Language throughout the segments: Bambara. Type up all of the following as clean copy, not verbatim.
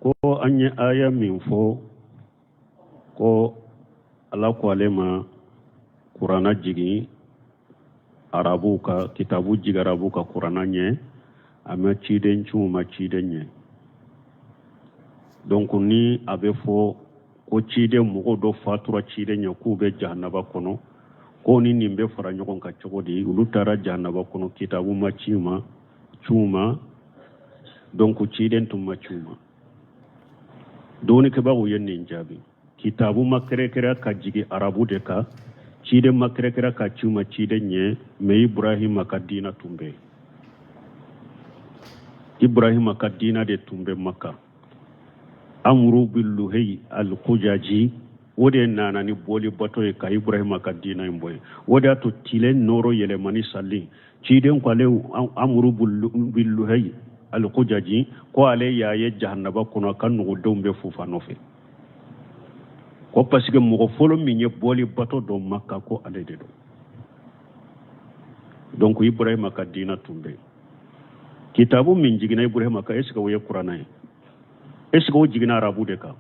Ko an ye aya min fɔ ko Ala ko ale ma kuranna jigin arabuw kan, kitabu jigin arabuw kan kuranna ɲɛ, a ma ciden ci u ma ciden ɲɛ. Donc ni a bɛ fɔ ko ciden mɔgɔ dɔ fatura ciden ɲɛ k'u bɛ jahanaba kɔnɔ, ko ni nin bɛ fara ɲɔgɔn kan cogo di? Olu taara jahanaba kɔnɔ, kitabu ma ci ma ci u ma, donc ciden tun ma ci u ma. Dɔnnikɛbaaw ye nin jaabi: kitabu ma kɛrɛkɛrɛ ka jigin arabu de kan, ciden ma kɛrɛkɛrɛ ka ci u ma ciden ɲɛ, mais Ibrahima ka diina tun bɛ yen. Ibrahima ka diina de tun bɛ Maka. Amuru bin Luheyi al-Kujaji, o de nana ni boli bato ye ka Ibrahima ka diina in bɔ yen. O de y'a to tile nɔɔrɔ yɛlɛmani sali, ciden ko ale Amuru bin Luheyi al-Kujaji ko ale y'a ye jahanaba kɔnɔ, a ka nugudenw bɛ fufa nɔfɛ, ko parce que mɔgɔ fɔlɔ min ye boli bato don Maka, ko ale de don. Donc Ibrahima ka diina tun bɛ yen. Kitabu min jiginna Ibrahima kan, est ce que o ye kuranna ye? Est ce que o jiginna arabu de kan?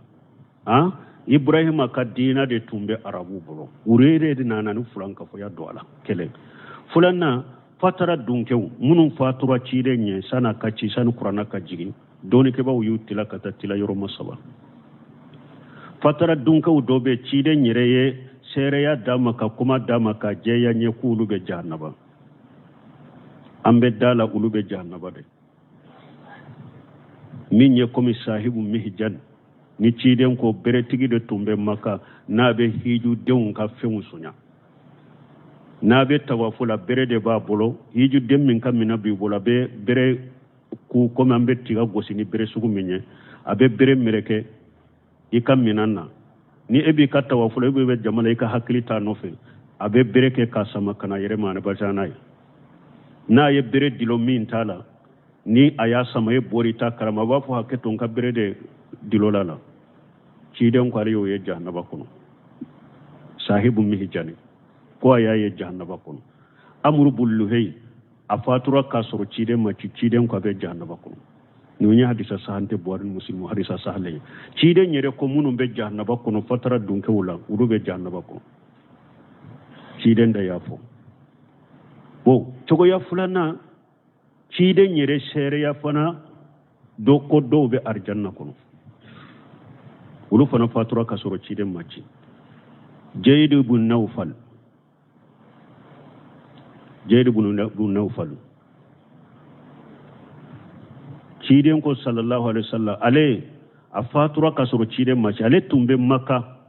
Han, Ibrahima ka diina de tun bɛ arabu bolo. U yɛrɛ de nana ni fulankafoya don a la. Kelen filanan, fatara dunkɛw minnu fatura ciden ɲɛ san'a ka ci, sani kuranna ka jigin, dɔnnikɛbaaw y'u tila ka taa tila yɔrɔma saba. Fatara dunkɛw dɔ bɛ ciden yɛrɛ ye seereya d'a ma, ka kuma d'a ma ka jɛya ɲɛ k'olu bɛ jahanaba. An bɛ da la olu bɛ jahanaba de. Min ye komi sahibu mihijan ni ciden ko beretigi de tun bɛ Maka, n'a bɛ hijudenw ka fɛnw sonya, n'a bɛ tawafu la, bere de b'a bolo. Hijuden min ka minɛn b'i bolo, a bɛ bere ku komi an bɛ tiga gosi ni bere sugu min ye, a bɛ bere meleke i ka minɛn na. Ni e b'i ka tawafu la, e bɛ jama la, i ka hakili t'a nɔfɛ, a bɛ bere kɛ k'a sama ka na yɛrɛ ma ani n'a ye. N'a ye bere dilo min t'a la, ni a y'a sama, e bɔra i ta kalama, a b'a fɔ hakɛ to, n ka bere de dilola la. Ciden ko ale y'o ye jahanaba kɔnɔ. Sahibu mihijani ko a y'a ye jahanaba kɔnɔ. Amuru bun Luheyi, a fatura k'a sɔrɔ ciden ma ci, ciden ko a bɛ jahanaba kɔnɔ. Nin ye hadisa sahante, Buhari ni Muslimu hadisa sahalen ye. Ciden yɛrɛ ko minnu bɛ jahanaba kɔnɔ fatara dunkɛw la, olu bɛ jahanaba kɔnɔ. Ciden de y'a fɔ. Bon, cogoya filanan, ciden yɛrɛ seereya fana dɔ ko dɔw bɛ arijanna kɔnɔ, olu fana fatura ka sɔrɔ ciden ma ci. Jeyidu bun Nawfal, Jeyidu bun Nawfal, ciden ko sallallahu alaihi wasallam, ale a fatura ka sɔrɔ ciden ma ci. Ale tun bɛ Maka,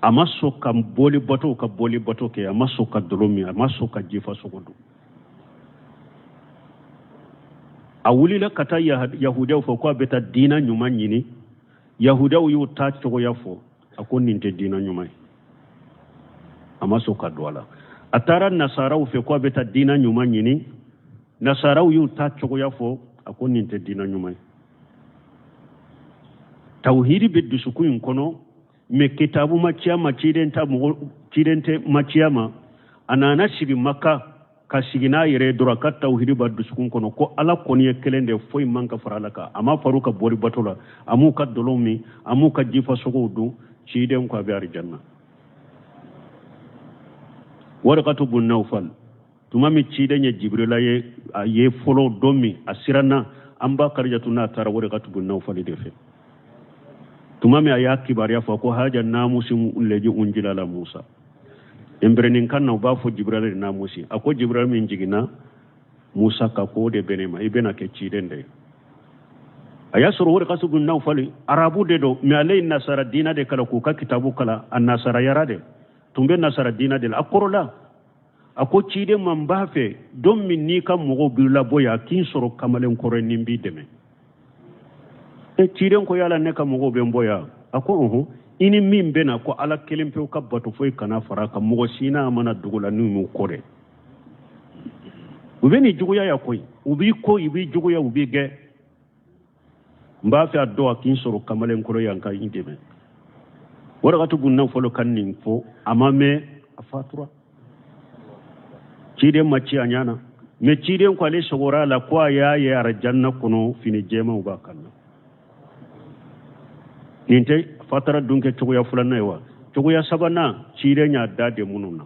a ma sɔn ka boli bato ka boli bato kɛ, a ma sɔn ka dɔlɔ min, a ma sɔn ka jifa sogo dun. A wulila ka taa yahudiyaw fɛ ko a bɛ taa diina ɲuman ɲini. Yahudiyaw y'u ta cogoya fɔ, a ko nin tɛ diina ɲuman ye, a ma sɔn ka don a la. A taara nasaraw fɛ ko a bɛ taa diina ɲuman ɲini. Nasaraw y'u ta cogoya fɔ, a ko nin tɛ diina ɲuman ye. Tawhidi bɛ dusukun in kɔnɔ, mais kitabu ma ci a ma, ciden ta mɔgɔ ciden tɛ ma ci a ma. A nana sigi Maka ka sigi n'a yɛrɛ ye dɔrɔn, a ka tawhidi b'a dusukun kɔnɔ ko Ala kɔni ye kelen de, foyi man ka fara Ala kan. A ma far'u ka bori bato la, a m'u ka dɔlɔ min, a m'u ka jifa sogow dun. Ciden ko a bɛ arijanna. Warakatu bun Nawfal, tuma min ciden ye Jibirila ye, a ye fɔlɔ don min a siranna, an ba Karijatu n'a taara Warakatu bun Nawfal de fɛ. Tuma min a y'a kibaruya fɔ ko haja namusi leji unjila la Musa, nberenin kan na u b'a fɔ Jibirila de namusi. A ko Jibirila min jiginna Musa kan, ko o de bɛ ne ma, i bɛna kɛ ciden de ye. A y'a sɔrɔ Warakatu bun Nawfal arabu de don, mais ale ye nasara diina de kalan, k'u ka kitabu kalan, a nasarayara de, tun bɛ nasara diina de la. A kɔrɔla, a ko ciden ma, n b'a fɛ don min n'i ka mɔgɔw b'i labɔ yan, k'i sɔrɔ kamalen kɔrɔ ni n b'i dɛmɛ. E ciden ko yala ne ka mɔgɔw bɛ n bɔ yan? A ko ɔhɔn, i ni min bɛ na ko Ala kelen pewu ka bato, foyi kana fara a kan, mɔgɔ si n'a mana dugu la n'u m'u kɔ dɛ, u bɛ n'i juguya ya koyi, u b'i ko, u b'i juguya, u b'i gɛn. N b'a fɛ a dɔn a k'i sɔrɔ kamalen kɔrɔ yan ka i dɛmɛ. Warakatu bun Nawfal ka nin fɔ, a ma mɛn a fatura. Ciden ma ci a ɲɛ na, mais ciden ko ale sɔgɔra a la ko a y'a ye arajanna kɔnɔ, fini jɛmanw b'a kan na. Nin tɛ fatara dun kɛ cogoya filanan ye wa? Cogoya sabanan, ciden y'a da de minnu na,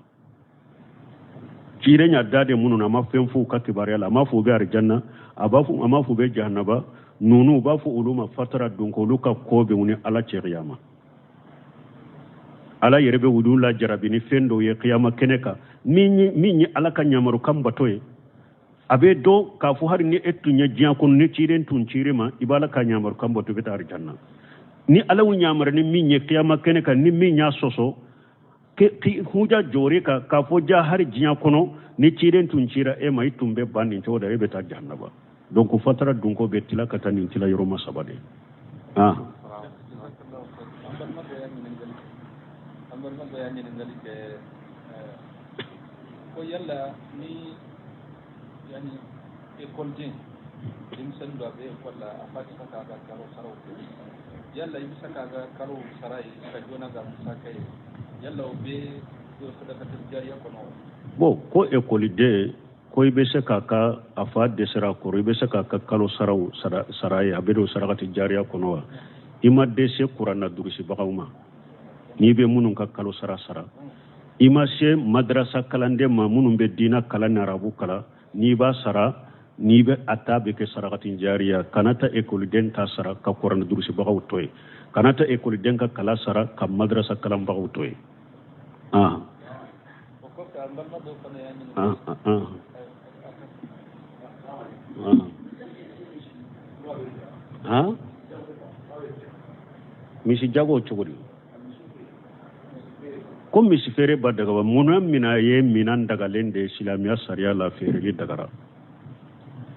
ciden y'a da de minnu na, a ma fɛn fɔ u ka kibaruya la, a m'a fɔ u bɛ arijanna, a b'a fɔ, a m'a fɔ u bɛ jahanaba. Ninnu u b'a fɔ olu ma fatara dun kɛ, olu ka ko bɛ u ni Ala cɛ kiyama. Ala yɛrɛ bɛ olu lajarabi ni fɛn dɔw ye kiyama kɛnɛ kan, min ye Ala ka ɲamarukan bato ye. A bɛ dɔn k'a fɔ hali ni e tun ye diɲɛ kɔnɔ, ni ciden tun cir'i ma, i b'Ala ka ɲamarukan bato, i bɛ taa arijanna. Ni Ala y'u ɲamari ni min ye kiyama kɛnɛ kan, ni min y'a sɔsɔ, huja jɔr'i kan k'a fɔ ja hali diɲɛ kɔnɔ ni ciden tun cira e ma, i tun bɛ ban nin cogo da, e bɛ taa jahanaba. Donc fatara dunko bɛ tila ka taa nin tila yɔrɔma saba de. Ah. An balima dɔ y'a ɲininkali kɛ ko yala ni yani ekɔliden denmisɛnnin dɔ a bɛ ekɔli la, a fa tɛ se k'a ka kalo saraw kɛ, yala i bɛ se k'a ka kalo sara ye ka jɔ n'a ka musaka ye, yala o bɛ sadakatul jariya kɔnɔ wa? Bon, ko ekɔliden ko i bɛ se k'a ka, a fa dɛsɛra a kɔrɔ, i bɛ se k'a ka kalo saraw sara ye, a bɛ don sarakati jariya kɔnɔ wa? I ma dɛsɛ kuranna durusibagaw ma, n'i bɛ minnu ka kalo sara sara. I ma se madrasa kalanden ma, minnu bɛ diina kalan ni arabu kalan, n'i b'a sara, n'i bɛ a ta bɛ kɛ sarakati jariya. Kana ta ekɔliden ta sara ka kuranna durusibagaw to yen, kana ta ekɔliden ka kalan sara ka madrasa kalanbagaw to yen. Ah. O kɔfɛ, an balima dɔw fana y'a ɲininka. Ah, ah, ah. Ah. Ah? Misi jago cogo di? Ko misi feere ba dagaba munna mina ye minan dagalen de ye silamɛya sariya la, feereli dagara.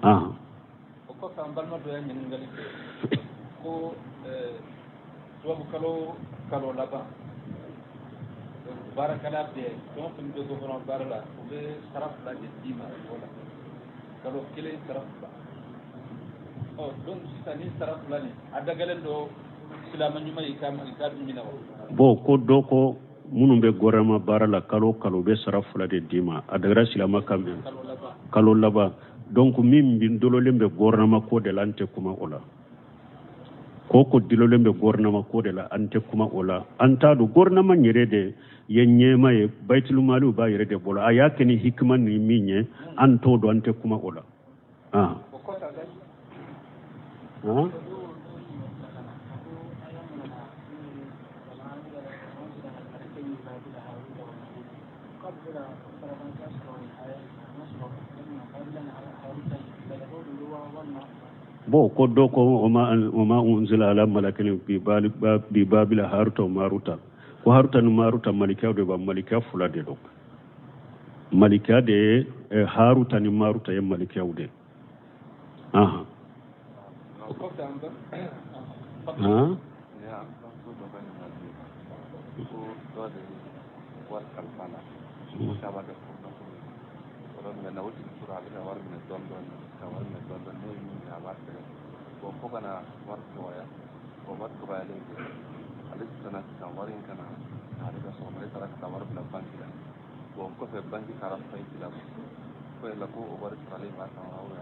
Ah. O kɔfɛ, an balima dɔ y'a ɲininkali kɛ ko tubabu kalo kalo laban, baarakɛla bɛɛ, fɛn o fɛn bɛ gouvernement baara la, u bɛ sara fila de d'i ma o la, kalo kelen sara fila. Ɔ donc sisan ni sara fila nin a dagalen don silamɛ ɲuman ye, i ka minɛ wa? Bon, ko dɔ ko minnu bɛ gouvernement baara la, kalo kalo u bɛ sara fila de d'i ma, a dagara silamɛ ka minɛ? Kalo laban. Kalo laban. Donc min bin dololen bɛ gouvernement ko de la, an tɛ kuma o la. Ko ko dololen bɛ gouvernement ko de la, an tɛ kuma o la, an t'a dɔn. Gouvernement yɛrɛ de ye ɲɛma ye, bayitulumaliw b'a yɛrɛ de bolo, a y'a kɛ ni hikima ni min ye, an t'o dɔn, an tɛ kuma o la. Ah. O kɔfɛ a ka Ah? Bon, ko dɔ ko wama unzila ala malakini bi babila haruta wa maruta, ko haruta ni maruta malikiya de ba, malikiya fila de don, malikiya de ye haruta ni maruta ye malikiyaw de. Aha. O kɔfɛ an ba Ah? Ne y'an bamuso dɔ ka ɲininkali ye ko dɔ de ye wari kalifa la, ko k'a b'a kɛ furunafolo ye. O la mɛ na o tigi tora a bɛ ka wari minɛ dɔɔni dɔɔni, ka wari minɛ dɔɔni dɔɔni, n'o ye min minɛ a b'a sɛbɛn. Bon, fo ka na wari dɔgɔya. Bon, wari dɔgɔyalen kɛ, ale nana sisan wari in kana ale ka so kɔnɔ, ale taara ka taa wari bila banki la. Bon, kɔfɛ banki taara faillite la. Ko yala ko o wari saralen b'a kan wa?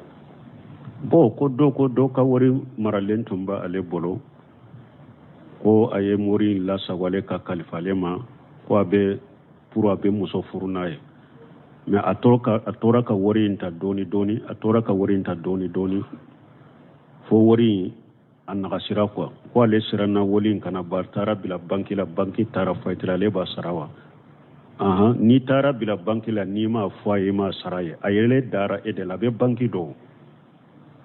Bon, ko dɔ ko dɔ ka wari maralen tun b'ale ale bolo, ko a ye mori in lasago ale ka kalifa ale ma, ko a bɛ pour a bɛ muso furu n'a ye. Mais a tora ka wari in ta dɔɔni dɔɔni, a tora ka wari in ta dɔɔni dɔɔni, fo wari in a nagasira quoi. Ko ale siranna wari in kana ba taara bila banki la, banki taara faillite la, ale b'a sara wa? Ahan, n'i taara bila banki la, n'i m'a fɔ a ye, i m'a sara ye, a yɛrɛ dara e de la, a bɛ banki dɔn,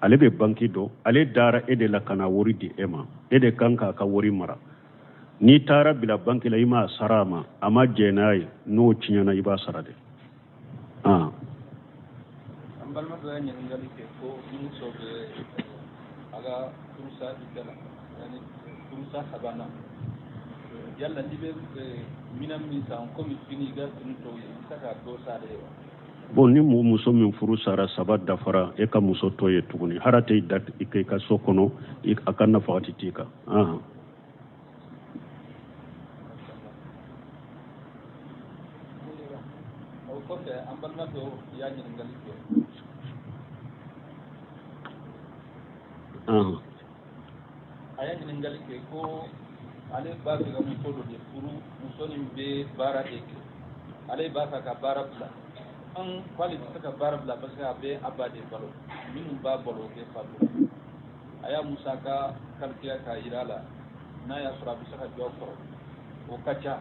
ale bɛ banki dɔn, ale dara e de la ka na wari di e ma, e de kan k'a ka wari mara. N'i taara bila banki la, i m'a sara a ma, a ma jɛn n'a ye, n'o tiɲɛna, i b'a sara de. Ah. An balima dɔ y'a ɲininkali kɛ ko ni muso bɛ a ka furusa idda la, yani furusa sabanan, yala n'i bɛ minɛn min san komi fini, i ka fini tɔw ye, i bɛ se ka dɔ san ale ye wa? Bon, ni muso min furu sara saba dafara, e ka muso tɔ ye tuguni, hara tɛ da i ka so kɔnɔ, a ka nafagati t'i kan. Ah. O kɔfɛ, an balima dɔ y'a ɲininkali kɛ. Ah. A y'a ɲininkali kɛ ko Ale b'a fɛ ka muso dɔ de furu, muso nin bɛ baara de kɛ, ale b'a fɛ ka baara bila. An k'ale tɛ se ka baara bila parce que a bɛ a ba de balo, minnu b'a balo o bɛ fatura. A y'a musaka calculer k'a yira a la, n'a y'a sɔrɔ a bɛ se ka jɔ kɔrɔ, o ka ca.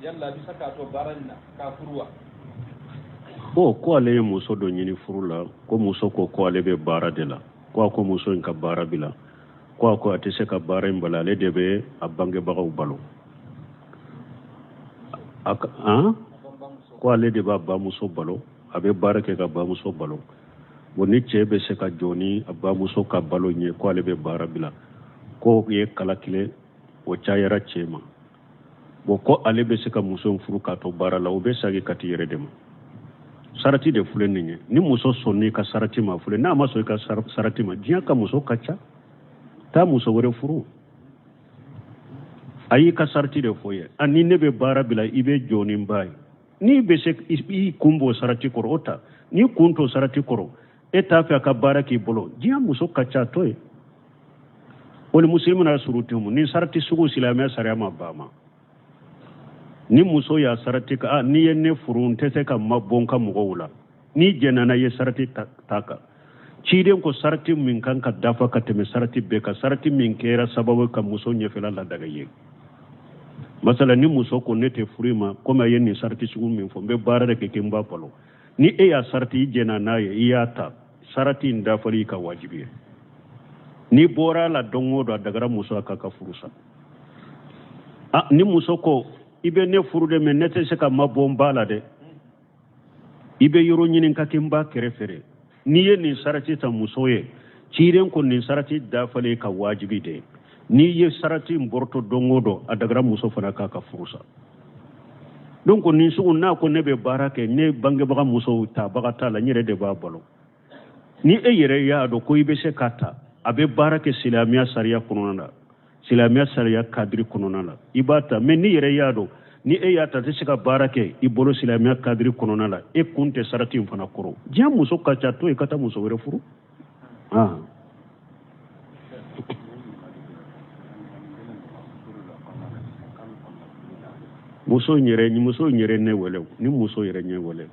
Yala a bɛ se k'a to baara in na k'a furu wa? Bon, ko ale ye muso dɔ ɲini furu la, ko muso ko ko ale bɛ baara de la, ko a ko muso in ka baara bila, ko a ko a tɛ se ka baara in bala, ale de bɛ a bangebagaw balo. A han? Ko ale de b'a bamuso balo, a bɛ baara kɛ ka bamuso balo. Bon, ni cɛ bɛ se ka jɔ ni a bamuso ka balo ɲɛ, ko ale bɛ baara bila, ko ye kala kelen, o cayara cɛ ma. Bon, ko ale bɛ se ka muso in furu k'a to baara la, o bɛ sagi ka t'i yɛrɛ de ma. Sarati de filɛ nin ye. Ni muso sɔnn'i ka sarati ma, filɛ, n'a ma sɔn i ka sarati ma, diɲɛ ka muso ka ca, taa muso wɛrɛ furu. A y'i ka sarati de fɔ ye, ani ne bɛ baara bila, i bɛ jɔ ni n ba ye. N'i bɛ se i kun b'o sarati kɔrɔ, o ta. N'i kun t'o sarati kɔrɔ, e t'a fɛ a ka baara k'i bolo, diɲɛ muso ka ca, to yen. Wali muslimina surutimu ni sarati sugu silamɛya sariya ma ba ma. Ni muso y'a sarati ka, ah, n'i ye ne furu, n tɛ se ka mabɔ n ka mɔgɔw la, n'i jɛnna n'a ye sarati ta kan. Ciden ko sarati min kan ka dafa ka tɛmɛ sarati bɛɛ kan, sarati min kɛra sababu ka muso ɲɛfɛla ladaga ye. Masala, ni muso ko ne tɛ furu i ma, komi a ye nin sarati sugu min fɔ, n bɛ baara de kɛ k'i n ba balo, ni e y'a sarati, i jɛnna n'a ye, i y'a ta, sarati in dafali i ka wajibi ye. N'i bɔra a la don o don, a dagara muso a k'a ka furu sa. Ah, ni muso ko i bɛ ne furu de, mɛ ne tɛ se ka mabɔ n ba la dɛ, i bɛ yɔrɔ ɲini ka kɛ n ba kɛrɛfɛ dɛ, n'i ye nin sarati ta muso ye, ciden ko nin sarati dafalen ka wajibi de ye. N'i ye sarati in bɔrɔtɔ don o don, a dagara muso fana k'a ka furu sa. Donc nin sugu n'a ko ne bɛ baara kɛ, ne bangebaga musow tabaga t'a la, n yɛrɛ de b'a balo, ni e yɛrɛ y'a dɔn ko i bɛ se k'a ta, a bɛ baara kɛ silamɛya sariya kɔnɔna la, silamɛya sariya kadiri kɔnɔna la, i b'a ta. Mɛ n'i yɛrɛ y'a dɔn ni e y'a ta, tɛ se ka baara kɛ i bolo silamɛya kadiri kɔnɔna la, e kun tɛ sarati in fana kɔrɔ, diɲɛ muso ka ca, to yen ka taa muso wɛrɛ furu. Ah. Muso in yɛrɛ, muso in yɛrɛ ne wele, ni muso yɛrɛ ɲɛ wele,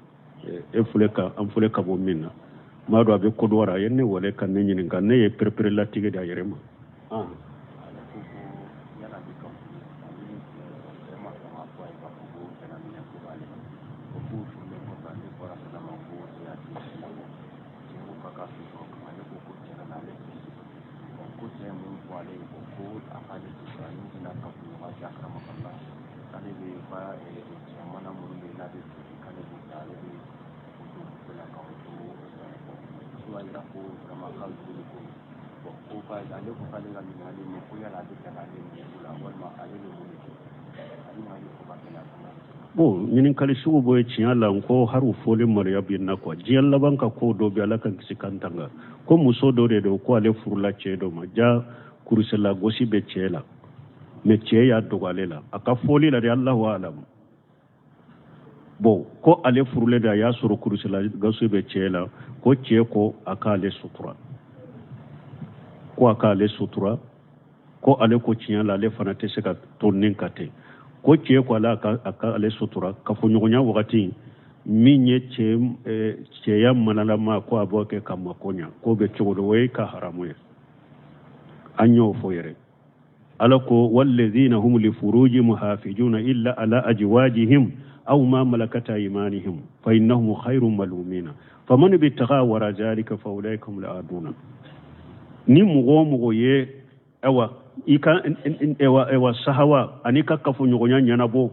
e filɛ ka an filɛ ka bɔ min na, n b'a dɔn a bɛ Kodowari, a ye ne wele ka ne ɲininka, ne ye perepere latigɛ di a yɛrɛ ma. Bon, ɲininkali sugu bɔ ye tiɲɛ la, n ko hali fɔli maloya bɛ n na quoi. Diɲɛ laban ka ko dɔ bɛ, Ala ka kisi k'an tanga. Ko muso dɔ de don, ko ale furula cɛ dɔ ma, ja kurusila gosi bɛ cɛ la, mɛ cɛ y'a dogo ale la, a ka fɔli la de, Alahu alam. Bon, ko ale furulen de, a y'a sɔrɔ kurusila gosi bɛ cɛ la, ko cɛ ko a k'ale sutura, ko a k'ale sutura, ko ale ko tiɲɛ la ale fana tɛ se ka to nin ka ten, ko cɛ ko ale a ka ale sutura kafoɲɔgɔnya wagati min ye cɛya manalama, ko a b'o kɛ ka mako ɲa, k'o bɛ cogo di, o ye ka haramu ye. An y'o fɔ yɛrɛ. Ala ko walladhina hum li furujihim hafijuna illa ala ajwajihim aw ma malakat aymanihim fa innahum khairum malumina faman ibtagha wara zalika fa ulaika humul aduna. Ni mɔgɔ o mɔgɔ ye awa i ka ewa sahawa ani ka kafoɲɔgɔnya ɲɛnabɔ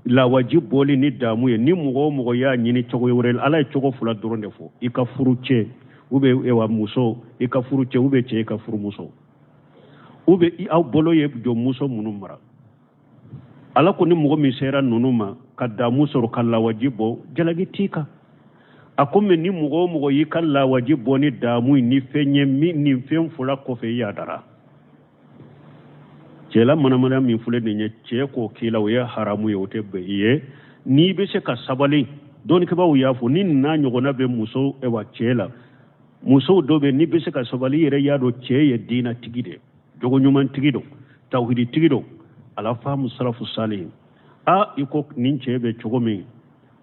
lawaji bɔli ni damu ye, ni mɔgɔ o mɔgɔ y'a ɲini cogo wɛrɛ la, Ala ye cogo fila dɔrɔn de fɔ, i ka furu cɛ ou bien ewa muso, i ka furu cɛ ou bien cɛ i ka furu muso, ou bien aw bolo ye jɔnmuso minnu mara. Ala ko ni mɔgɔ min sera ninnu ma ka damu sɔrɔ ka lawaji bɔ, jalaki t'i kan. A ko mɛ ni mɔgɔ o mɔgɔ y'i ka lawaji bɔ ni damu ni fɛn ye, min nin fɛn fila kɔfɛ i y'a cɛla manamana min filɛ nin ye, cɛ k'o k'i la, o ye haramu ye, o tɛ bɛn i ye. N'i bɛ se ka sabali, dɔnnikɛbaaw y'a fɔ, ni nin n'a ɲɔgɔnna bɛ muso ewa cɛ la, musow dɔ bɛ, n'i bɛ se ka sabali, i yɛrɛ y'a dɔn cɛ ye diinɛtigi de ye, jogo ɲumantigi don, Tawhiditigi don, ala faamu salafu salihin. A i ko nin cɛ bɛ cogo min,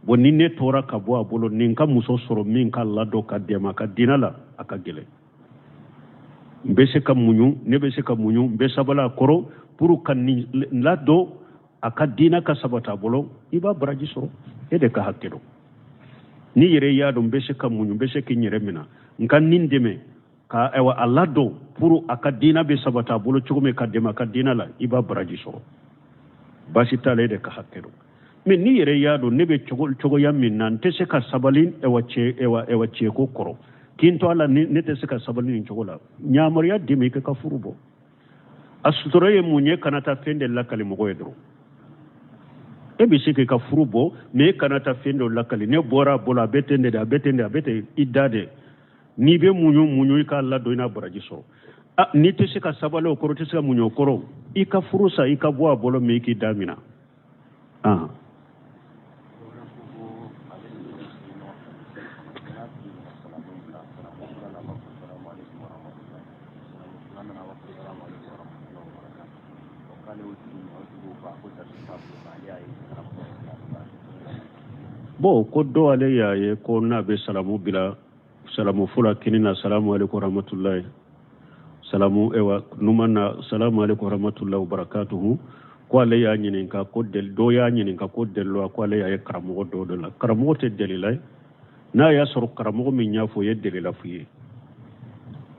bon ni ne tora ka bɔ a bolo, nin ka muso sɔrɔ min ka ladon ka dɛmɛ a ka diinɛ la, a ka gɛlɛn. N bɛ se ka muɲu, ne bɛ se ka muɲu, n bɛ sabali a kɔrɔ pour ka nin ladon, a ka diinɛ ka sabati a bolo. I b'a baraji sɔrɔ, e de ka hakɛ don. N'i yɛrɛ y'a dɔn n bɛ se ka muɲu, n bɛ se k'i yɛrɛ minɛ, n ka nin dɛmɛ ka ayiwa a ladon pour a ka diinɛ bɛ sabati a bolo cogo min, ka dɛmɛ a ka diinɛ la, i b'a baraji sɔrɔ, baasi t'a la, e de ka hakɛ don. Mais n'i yɛrɛ y'a dɔn ne bɛ cogo cogoya min na, n tɛ se ka sabali ayiwa cɛ ayiwa ayiwa cɛko kɔrɔ k'i n to a la, ne tɛ se ka sabali nin cogo la, yamaruya d'i ma i ka furu bɔ. A sutura ye mun ye? Kana taa fɛn de lakali mɔgɔ ye dɔrɔn. E bɛ se k'i ka furu bɔ, mais e kana taa fɛn dɔ lakali. Ne bɔra a bolo, a bɛ ten de, a bɛ ten de, a bɛ ten, i da de. N'i bɛ muɲu, muɲu, i k'a ladon, i n'a baraji sɔrɔ. A n'i tɛ se ka sabali o kɔrɔ, i tɛ se ka muɲu o kɔrɔ, i ka furu sa, i ka bɔ a bolo, mais i k'i da minɛ. Ah. Bon, ko dɔ ale y'a ye ko n'a bɛ salamu bila, salamu fɔlɔ kini na, salamu aleykum rahmatulahi, salamu ewa numan na, salamu aleykum rahmatulahi wa barakatuhu, ko ale y'a ɲininka ko del dɔ y'a ɲininka ko delilu, ko ale y'a ye karamɔgɔ dɔ de la. Karamɔgɔ tɛ delila ye. N'a y'a sɔrɔ karamɔgɔ min y'a fɔ, o ye delila f'i ye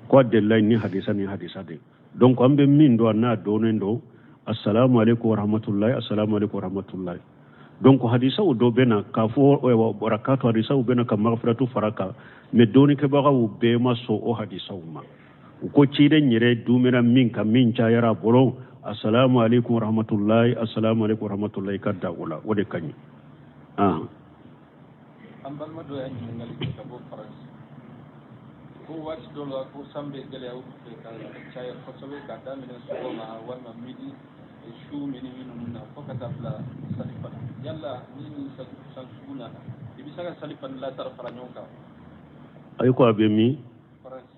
ko a delila ni hadisa ni hadisa de. Donc an bɛ min dɔn, n'a dɔnnen don, assalamu alaikum warahmatullahi, assalamu alaikum warahmatullahi. Donc hadisaw dɔ bɛ na k'a fɔ barakatu, hadisaw bɛ na ka magfiratu fara kan, mais dɔnnikɛbagaw bɛɛ ma sɔn o hadisaw ma. U ko ciden yɛrɛ dumina min kan, min cayara a bolo, assalamu alaikum warahmatullahi, assalamu alaikum warahmatullahi, ka da o la, o de ka ɲi. An balima dɔ y'a ɲininkali kɛ ka bɔ Faransi, ko waati dɔ la ko san bɛ gɛlɛya u fɛ ka caya kosɛbɛ, ka daminɛ sɔgɔma walima midi, su minuit ninnu na, fo ka taa bila salifana. Yala ni nin san sugu nana, i bɛ se ka salifana lasara fara ɲɔgɔn kan? Ayi, ko a bɛ min? Faransi.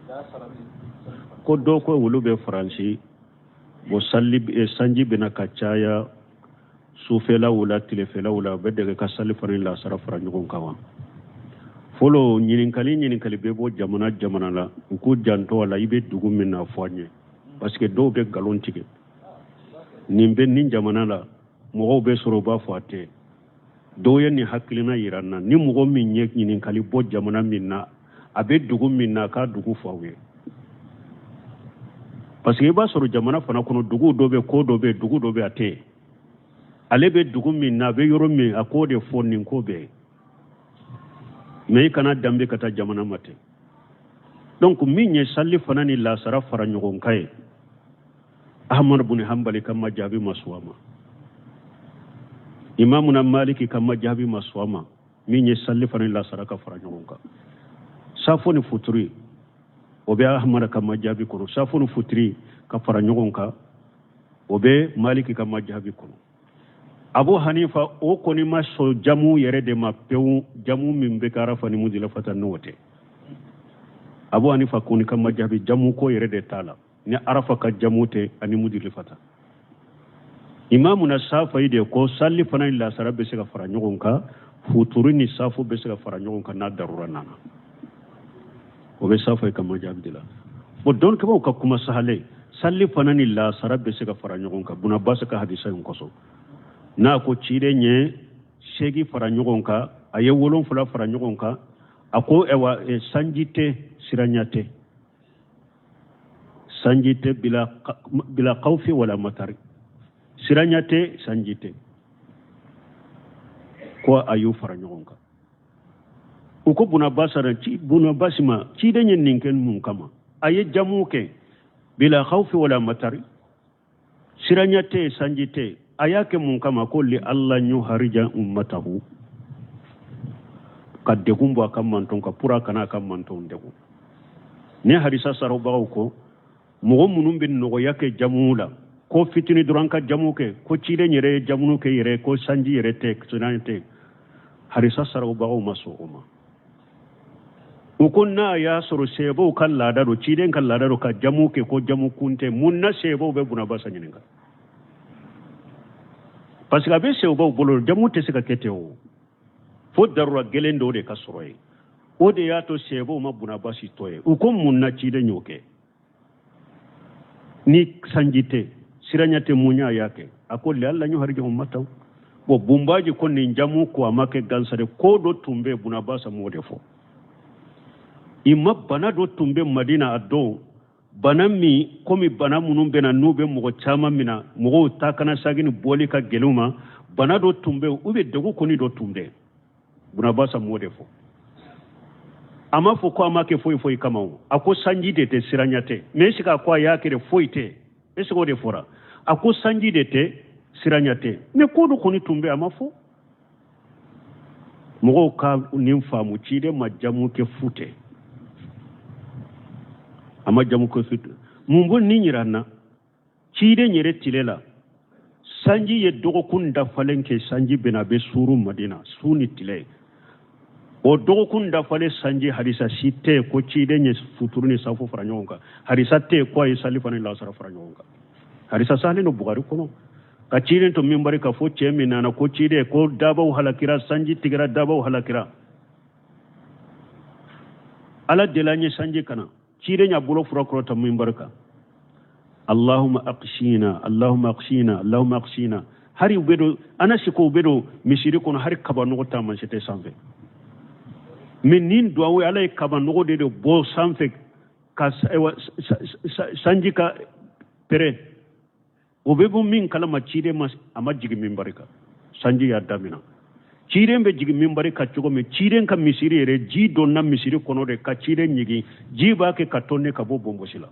Lasara ni salifana. Ko dɔw ko olu bɛ Faransi, bon sali sanji bɛna ka caya sufɛlaw la, tilefɛlaw la, u bɛ dege ka salifana ni lasara fara ɲɔgɔn kan wa? Fɔlɔ, ɲininkali bɛ bɔ jamana jamana la, u k'u janto a la. I bɛ dugu min na, fɔ an ye, parce que dɔw bɛ nkalon tigɛ. Nin bɛ nin jamana la, mɔgɔw bɛ sɔrɔ u b'a fɔ a tɛ. Dɔw ye nin hakilina yira n na. Ni mɔgɔ min ye ɲininkali bɔ jamana min na, a bɛ dugu min na, a k'a dugu fɔ aw ye, parce que i b'a sɔrɔ jamana fana kɔnɔ, dugu dɔ bɛ, ko dɔ bɛ, dugu dɔ bɛ, a tɛ yen. Ale bɛ dugu min na, a bɛ yɔrɔ min, a k'o de fɔ, nin ko bɛ yen. Mais i kana danbe ka taa jamana ma ten. Donc min ye sali fana ni lasara fara ɲɔgɔn kan ye, Ahmad bun Hanbali ka majabi ma sɔn a ma, Imamuna Maliki ka majabi ma sɔn a ma. Min ye sali fana ni lasara ka fara ɲɔgɔn kan, safo ni futuri, o bɛ Ahmad ka majabi kɔnɔ. Safo ni futuri ka fara ɲɔgɔn kan, o bɛ Maliki ka majabi kɔnɔ. Abu Hanifa, o kɔni ma sɔn jamu yɛrɛ de ma pewu, jamu min bɛ kɛ Arafa ni Mudilafata, n'o tɛ. Abu Hanifa kɔni ka majabi, jamu ko yɛrɛ de t'a la ni Arafa ka jamu tɛ ani Mudilifata. Imamuna Safayi de ko sali fana ni lasara bɛ se ka fara ɲɔgɔn kan, futuri ni safo bɛ se ka fara ɲɔgɔn kan n'a darura nana, o bɛ Safayi ka majabi de la. Bon, dɔnnikɛbaaw ka kuma sahalen, sali fana ni lasara bɛ se ka fara ɲɔgɔn kan Buna Basi ka hadisa in kosɔn. N'a ko ciden ye 8 fara ɲɔgɔn kan, a ye 7 fara ɲɔgɔn kan, a ko ɛwa sanji tɛ, siranya tɛ, sanji tɛ, bila kawfi wala matari, siranya tɛ, sanji tɛ, ko a y'u fara ɲɔgɔn kan. U ko Buna Basi ma, ciden ye nin kɛ mun kama? A ye jamu kɛ bila kawfi wala matari, siranya tɛ, sanji tɛ, a y'a kɛ mun kama? Ko li alla yuharija ummatahu, ka degun bɔ a ka manton kan, pour a kana a ka manton degun. Ni hadisa sarobagaw ko mɔgɔ minnu bɛ nɔgɔya kɛ jamu la, ko fitini dɔrɔn ka jamu kɛ, ko ciden yɛrɛ ye jamu kɛ yɛrɛ, ko sanji yɛrɛ tɛ, siranya tɛ, hadisa sarobagaw ma sɔn o ma. U ko n'a y'a sɔrɔ seebaw ka laada don, ciden ka laada don ka jamu kɛ, ko jamu kun tɛ, mun na seebaw bɛ bunabasa ɲininka? Parce que a bɛ seebaw bolo, jamu tɛ se ka kɛ ten o, fo darura gɛlɛn dɔw de ka sɔrɔ yen. O de y'a to seebaw ma bunabasi to ye. U ko mun na ciden y'o kɛ ni sanji tɛ, siranya tɛ, mun y'a y'a kɛ? A ko li alla yuharija ummatahu. Bon, bunbaji ko nin jamu ko a ma kɛ gansa de, ko dɔ tun bɛ bunabasa m'o de fɔ. I ma bana dɔ tun bɛ Madina a don, bana min komi bana minnu bɛ na n'u bɛ mɔgɔ caman minɛ, mɔgɔw ta kana sagin ni bɔli ka gɛlɛn u ma, bana dɔ tun bɛ, u bɛ degun kɔni dɔ tun bɛ. Bunabasa m'o de fɔ. A ma fɔ ko a ma kɛ foyi foyi kama o, a ko sanji de tɛ, siranya tɛ. Mais est-ce que a ko a y'a kɛ de foyi tɛ? Est-ce que o de fɔra? A ko sanji de tɛ, siranya tɛ, mais ko dɔ kɔni tun bɛ, a ma fɔ. Mɔgɔw ka nin faamu, ciden ma jamu kɛ fu tɛ, a ma jamu kɛ fu tɛ. Mun b'o nin yira an na? Ciden yɛrɛ tile la, sanji ye dɔgɔkun dafalen kɛ, sanji bɛna a bɛ suuru Madina su ni tile. O dɔgɔkun dafalen sanji, hadisa si tɛ yen ko ciden ye futuru ni safo fara ɲɔgɔn kan. Hadisa tɛ yen ko a ye salifana ni lasara fara ɲɔgɔn kan. Hadisa sahalen don Bukari kɔnɔ. Ka ciden to minbari ka fɔ cɛ min nana ko ciden ko dabaw halakira, sanji tigɛra, dabaw halakira, Ala deli an ye sanji kana. Ciden y'a bolo fura kɔrɔta minbari kan, Allahumma aqshina, Allahumma aqshina, Allahumma aqshina. Hari u bɛ don Anasi ko u bɛ don misiri kɔnɔ, hari kaba nɔgɔ taamasiyɛn tɛ sanfɛ. Mais nin duwawu, Ala ye kaba nɔgɔ de bɔ sanfɛ ka sanji ka pɛrɛ. O bɛ bɔ min kalama, ciden ma, a ma jigin minbari kan, sanji y'a damina. Ciden bɛ jigin minbari kan cogo min, ciden ka misiri yɛrɛ, ji donna misiri kɔnɔ de ka ciden ɲigin, ji b'a kɛ ka tɔnne ka bɔ bonbosi la.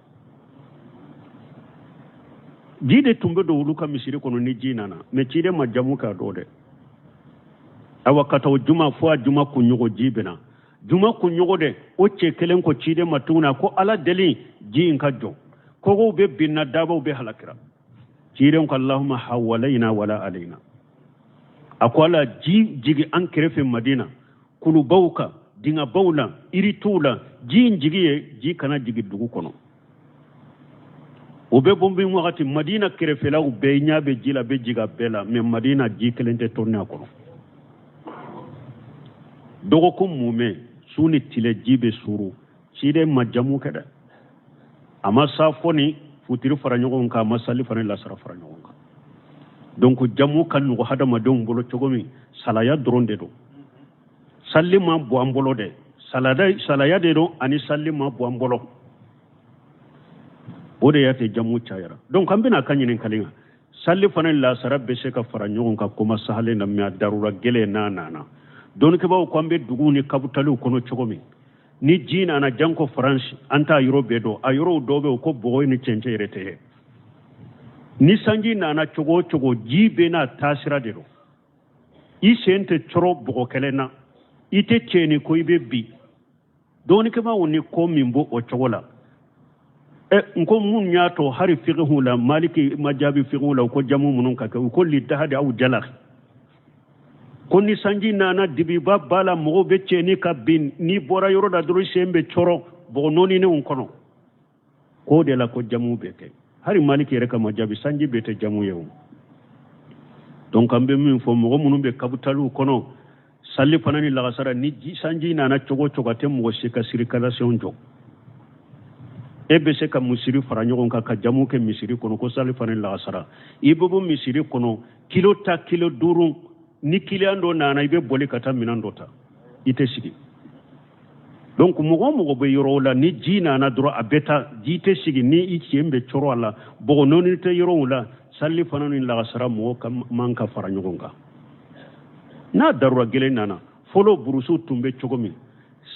Ji de tun bɛ don olu ka misiri kɔnɔ ni ji nana, mais ciden ma jamu k'a dɔn dɛ. Awa, ka taa o juma fo a juma kunɲɔgɔn, ji bɛna juma kunɲɔgɔn dɛ. O cɛ kelen ko ciden ma tuguni, a ko Ala deli ji in ka jɔ, kogow bɛ binna, dabaw bɛ halakira. Ciden ko Allahumma hawalayna wala alayna. A ko Ala ji jigi an kɛrɛfɛ Madina kulubaw kan, dingabaw la, irituw la, ji in jigi ye, ji kana jigi dugu kɔnɔ. O bɛ bɔ min wagati, Madina kɛrɛfɛlaw bɛɛ ɲɛ bɛ ji la, bɛ jigin a bɛɛ la, mais Madina ji kelen tɛ tɔnni a kɔnɔ. Dɔgɔkun mumɛ, su ni tile ji bɛ suuru. Ciden ma jamu kɛ dɛ, a ma safo ni futiri fara ɲɔgɔn kan, a ma salifana ni lasara fara ɲɔgɔn kan. Donc jamu ka nɔgɔ hadamadenw bolo cogo min, salaya dɔrɔn de don. Sali ma bɔ an bolo dɛ, salaya de don, ani sali ma bɔ an bolo, o de y'a to jamu cayara. Donc an bɛna ka ɲininkali kan, salifana ni lasara bɛ se ka fara ɲɔgɔn kan koma sahalen na, mais a darura gɛlɛn n'a nana. Dɔnnikɛbaaw ko an bɛ duguw ni kabutaliw kɔnɔ cogo min, ni ji nana janko Faransi, an t'a yɔrɔ bɛɛ dɔn, a yɔrɔw dɔw bɛ yen ko bɔgɔ ni cɛncɛn yɛrɛ tɛ ye. Ni sanji nana cogo o cogo, ji bɛ n'a taasira de don. I sen tɛ cɔrɔ bɔgɔ kelen na, i tɛ cɛnni ko i bɛ bin. Dɔnnikɛbaaw ni ko min b'o o cogo la, n ko mun y'a to hari fiqhu la, Maliki ma jaabi fiqhu la, u ko jamu minnu ka kɛ, u ko lidahadi aw jala, ko ni sanji nana dibiba b'a la, mɔgɔw bɛ cɛnni ka bin, n'i bɔra yɔrɔ la dɔrɔn sen bɛ cɔrɔ bɔgɔ nɔɔninenw kɔnɔ, k'o de la ko jamu bɛ kɛ. Hari Maliki yɛrɛ ka ma jaabi, sanji bɛɛ tɛ jamu ye o. Donc an bɛ min fɔ mɔgɔ minnu bɛ kabutaliw kɔnɔ, salifana ni lagasara, ni sanji nana cogo o cogo, a tɛ mɔgɔ si ka circulation jɔ. E bɛ se ka misiri fara ɲɔgɔn kan ka jamu kɛ misiri kɔnɔ ko salifana ni lagasara. I bɛ bɔ misiri kɔnɔ kilo ta kilo duuru, ni kiliyan dɔ nana i bɛ boli ka taa minɛn dɔ ta, i tɛ sigi. Donc mɔgɔ o mɔgɔ bɛ yɔrɔ la, ni ji nana dɔrɔn a bɛ taa, ji tɛ sigi, ni i sen bɛ cɔrɔ a la, bɔgɔ nɔɔni tɛ yɔrɔw la, salifana ni lagasara mɔgɔ ka man ka fara ɲɔgɔn kan. N'a darura gɛlɛn nana, fɔlɔ burusiw tun bɛ cogo min,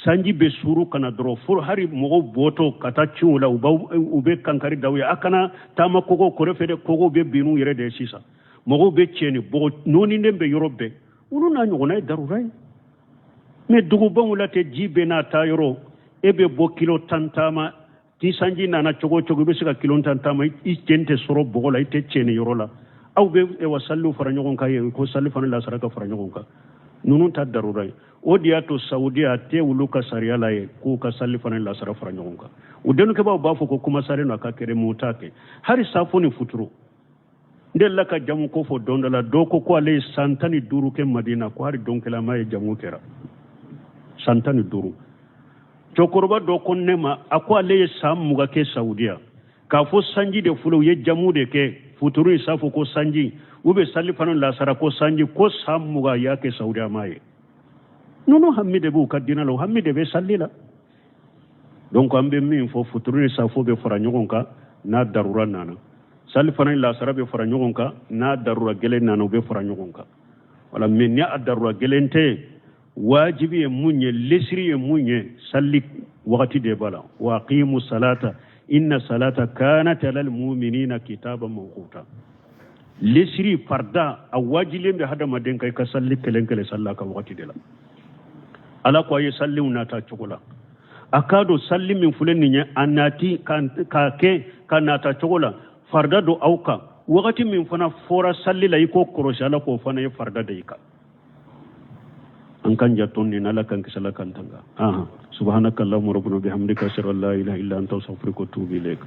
sanji bɛ suuru ka na dɔrɔn, fɔlɔ hari mɔgɔw bɔtɔ ka taa ciw la, u bɛ kankari da u ye, a kana taama kogo kɛrɛfɛ dɛ, kogo bɛ bin u yɛrɛ de ye sisan, mɔgɔw bɛ tiɲɛni, bɔgɔ nɔɔninen bɛ yɔrɔ bɛɛ, olu n'a ɲɔgɔnna ye darura ye. Mais dugubaw la tɛ, ji bɛ n'a taa yɔrɔ, e bɛ bɔ kilo 10 taama, ni sanji nana cogo o cogo, i bɛ se ka kilo 10 taama, i sen tɛ sɔrɔ bɔgɔ la, i tɛ tiɲɛni yɔrɔ la. Aw bɛ salliw fara ɲɔgɔn kan yen ko salifana lasara ka fara ɲɔgɔn kan. Ninnu ta darura ye. O de y'a to Saudiya a tɛ olu ka sariya la ye k'u ka salifana ni lasara fara ɲɔgɔn kan. U dɔnnikɛbaaw b'a fɔ ko kuma salen don a ka kɛ dɛ, mais u t'a kɛ. Hali safo ni futuru. N delila ka jamu ko fɔ don dɔ la, dɔ ko ko ale ye san 15 kɛ Madina, ko hali don kelen a m'a ye jamu kɛra. San 15. Cɛkɔrɔba dɔ ko ne ma, a ko ale ye san 20 kɛ Saudiya. K'a fɔ sanji de filɛ, u ye jamu de kɛ futuru ni safo ko sanji, u bɛ salifana ni lasara ko sanji, ko san 20 y'a kɛ Saudiya m'a ye. Ninnu hami de b'u ka diinɛ la, u hami de bɛ sali la. Donc an bɛ min fɔ, futuru ni safo bɛ fara ɲɔgɔn kan n'a darura nana, salifana ni lasara bɛ fara ɲɔgɔn kan n'a darura gɛlɛn nana, u bɛ fara ɲɔgɔn kan. Wala, mais ni a darura gɛlɛn tɛ, wajibi ye mun ye, lesiri ye mun ye, sali wagati de b'a la. Wa aqimu salata inna salata kanat alal mu'minina kitaban mawquta. Lesiri farda a wajilen bɛ hadamaden kan i ka sali kelen kelen sali a ka wagati de la. Ala ko a ye saliw nata cogo la, a k'a dɔn sali min filɛ nin ye, a nati k'a kɛ ka nata cogo la, farda don aw kan. Wagati min fana fɔra sali la, i k'o kɔlɔsi, Ala k'o fana ye farda de i kan. An k'an janto nin, Ala k'an kisi, Ala k'an tanga. Subhanaka allahumma rabbana bihamdika, ashhadu an la ilaha illa anta, astaghfiruka wa atubu ilayk.